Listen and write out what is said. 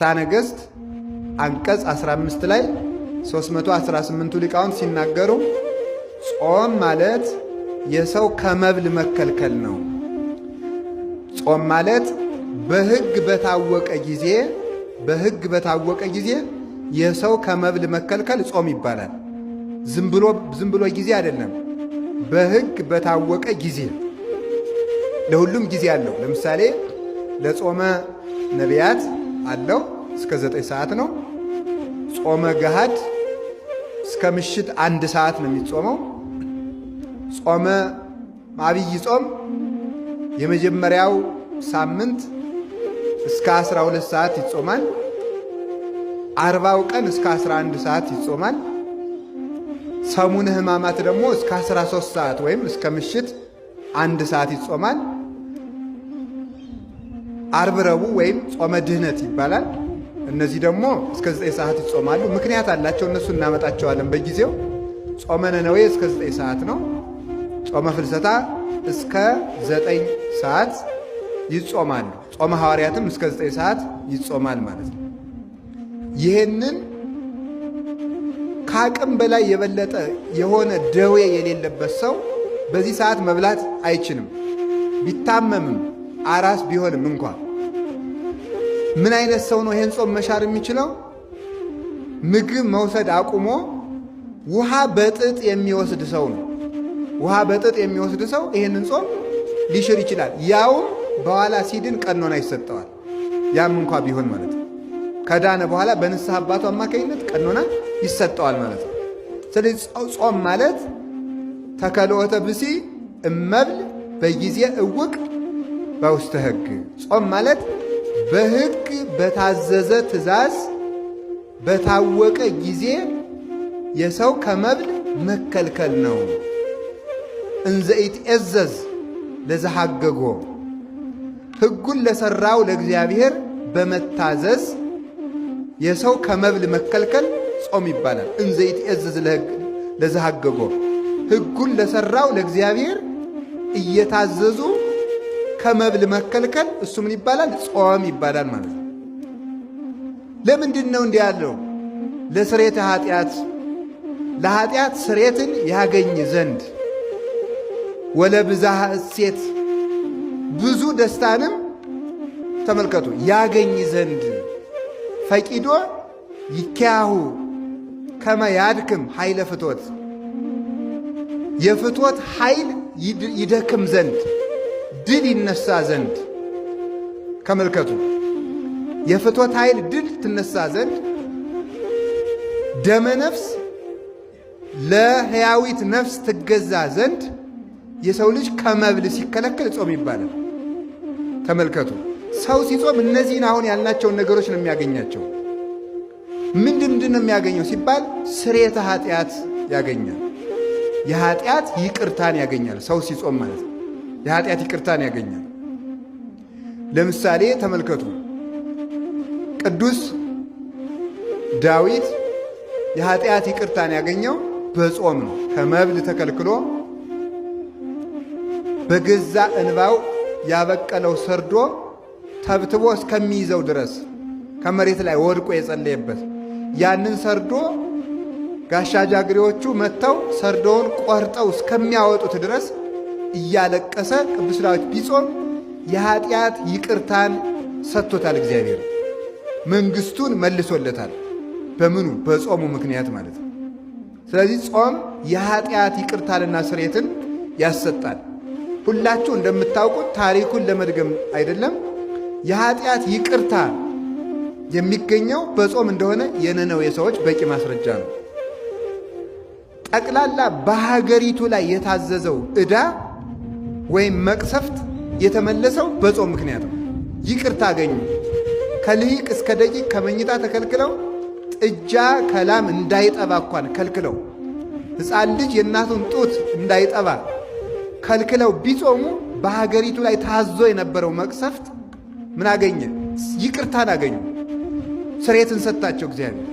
ነገሥት አንቀጽ 15 ላይ 318ቱ ሊቃውንት ሲናገሩ ጾም ማለት የሰው ከመብል መከልከል ነው። ጾም ማለት በሕግ በታወቀ ጊዜ በሕግ በታወቀ ጊዜ የሰው ከመብል መከልከል ጾም ይባላል። ዝም ብሎ ዝም ብሎ ጊዜ አይደለም። በሕግ በታወቀ ጊዜ ለሁሉም ጊዜ አለው። ለምሳሌ ለጾመ ነቢያት አለው እስከ 9 ሰዓት ነው። ጾመ ገሃድ እስከ ምሽት 1 ሰዓት ነው የሚጾመው። ጾመ አብይ ጾም የመጀመሪያው ሳምንት እስከ 12 ሰዓት ይጾማል። 40ው ቀን እስከ 11 ሰዓት ይጾማል። ሰሙነ ሕማማት ደግሞ እስከ 13 ሰዓት ወይም እስከ ምሽት 1 ሰዓት ይጾማል። አርብ፣ ረቡዕ ወይም ጾመ ድህነት ይባላል። እነዚህ ደግሞ እስከ 9 ሰዓት ይጾማሉ። ምክንያት አላቸው፣ እነሱ እናመጣቸዋለን በጊዜው። ጾመ ነነዌ እስከ 9 ሰዓት ነው። ጾመ ፍልሰታ እስከ 9 ሰዓት ይጾማሉ። ጾመ ሐዋርያትም እስከ 9 ሰዓት ይጾማል ማለት ነው። ይህንን ከአቅም በላይ የበለጠ የሆነ ደዌ የሌለበት ሰው በዚህ ሰዓት መብላት አይችልም። ቢታመምም አራስ ቢሆንም እንኳ ምን አይነት ሰው ነው ይሄን ጾም መሻር የሚችለው? ምግብ መውሰድ አቁሞ ውሃ በጥጥ የሚወስድ ሰው ነው። ውሃ በጥጥ የሚወስድ ሰው ይሄንን ጾም ሊሽር ይችላል። ያውም በኋላ ሲድን ቀኖና ይሰጠዋል። ያም እንኳ ቢሆን ማለት ነው። ከዳነ በኋላ በንስሐ አባቱ አማካኝነት ቀኖና ይሰጠዋል ማለት ነው። ስለዚህ ጾም ማለት ተከልኦተ ብሲ እመብል በጊዜ እውቅ በውስተ ሕግ። ጾም ማለት በሕግ በታዘዘ ትእዛዝ በታወቀ ጊዜ የሰው ከመብል መከልከል ነው። እንዘ ኢትኤዘዝ ለዘሐገጎ ሕጉን ለሰራው ለእግዚአብሔር በመታዘዝ የሰው ከመብል መከልከል ጾም ይባላል። እንዘ ኢትኤዘዝ ለዘሐገጎ ሕጉን ለሰራው ለእግዚአብሔር እየታዘዙ ከመብል መከልከል እሱ ምን ይባላል? ጾም ይባላል ማለት ነው። ለምንድን ነው እንዲህ ያለው? ለስሬተ ኃጢአት፣ ለኃጢአት ስሬትን ያገኝ ዘንድ፣ ወለብዛህ እሴት፣ ብዙ ደስታንም ተመልከቱ ያገኝ ዘንድ፣ ፈቂዶ ይኪያሁ ከመ ያድክም ኃይለ ፍትወት፣ የፍትወት ኃይል ይደክም ዘንድ፣ ድል ይነሳ ዘንድ። ተመልከቱ፣ የፍትወት ኃይል ድል ትነሳ ዘንድ፣ ደመ ነፍስ ለሕያዊት ነፍስ ትገዛ ዘንድ የሰው ልጅ ከመብል ሲከለከል ጾም ይባላል። ተመልከቱ፣ ሰው ሲጾም እነዚህን አሁን ያልናቸውን ነገሮች ነው የሚያገኛቸው። ምንድን ምንድን ነው የሚያገኘው ሲባል ስርየተ ኃጢአት ያገኛል። የኃጢአት ይቅርታን ያገኛል። ሰው ሲጾም ማለት ነው። የኃጢአት ይቅርታን ያገኛል። ለምሳሌ ተመልከቱ፣ ቅዱስ ዳዊት የኃጢአት ይቅርታን ያገኘው በጾም ነው። ከመብል ተከልክሎ በገዛ እንባው ያበቀለው ሰርዶ ተብትቦ እስከሚይዘው ድረስ ከመሬት ላይ ወድቆ የጸለየበት ያንን ሰርዶ ጋሻ ጃግሬዎቹ መጥተው ሰርዶውን ቆርጠው እስከሚያወጡት ድረስ እያለቀሰ ቅዱስ ዳዊት ቢጾም የኃጢአት ይቅርታን ሰጥቶታል። እግዚአብሔር መንግስቱን መልሶለታል። በምኑ? በጾሙ ምክንያት ማለት ነው። ስለዚህ ጾም የኃጢአት ይቅርታንና ስርየትን ያሰጣል። ሁላችሁ እንደምታውቁት ታሪኩን ለመድገም አይደለም፣ የኃጢአት ይቅርታ የሚገኘው በጾም እንደሆነ የነነዌ ሰዎች በቂ ማስረጃ ነው። ጠቅላላ በሀገሪቱ ላይ የታዘዘው ዕዳ ወይም መቅሰፍት የተመለሰው በጾም ምክንያት ነው። ይቅርታ አገኙ። ከልሂቅ እስከ ደቂቅ ከመኝታ ተከልክለው፣ ጥጃ ከላም እንዳይጠባ እንኳን ከልክለው፣ ሕፃን ልጅ የእናቱን ጡት እንዳይጠባ ከልክለው ቢጾሙ በሀገሪቱ ላይ ታዞ የነበረው መቅሰፍት ምን አገኘ? ይቅርታን አገኙ። ስርየትን ሰጣቸው እግዚአብሔር።